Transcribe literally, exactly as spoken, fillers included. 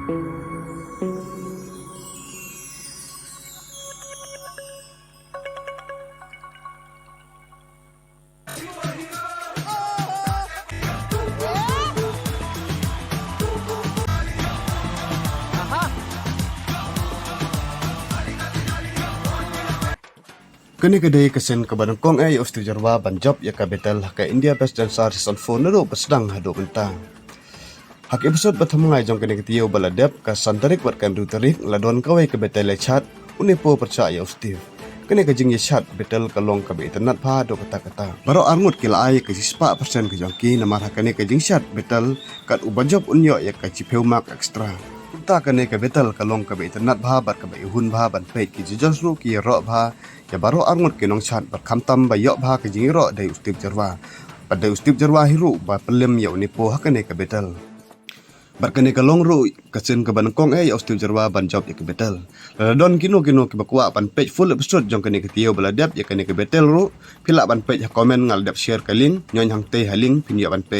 Kane ka dei ka sien kaba nyngkong eh ïa u Steve Jyrwa ban jop ïa ka battle ha ka India Best Dancer Season four naduh ba sdang haduh mynta. Ha ka episode ba thymmai jong kane ka taïew ba la dep, ka san tarik bad ka hynriew tarik, la don kawei ka battle ïa shad, une po pyrshah ïa u Steve. Kane ka jingïa shad battle ka long kaba itynnad bha haduh katta katta. Baroh arngut ki la ai ka shispah percent ka jong ki namar ha kane ka jingshad battle kat uba jop un ïoh ïa ka shiphew mark extra. Kumta kane ka battle ka long kaba itynnad bha bad kaba ihun bha ban peit, ki judges ruh ki ïaroh bha ïa baroh arngut ki nongshad bad khamtam ba ïoh bha ka jingïaroh dei u Steve Jyrwa. Bad dei u Steve Jyrwa hi ruh ba pynlem ïa une po ha kane ka battle. Bad kane ka long ruh ka sien kaba nyngkong eh ïa u Steve Jyrwa ban jop ïa ka battle. Lada don kino kino kiba kwah ban peit full episode jong kane ka taïew ba la dep ïa kane ka battle ruh, phi lah ban peit ha comment, nga la dep share ka link, ñion hangtei ha link phin ïoh ban peit.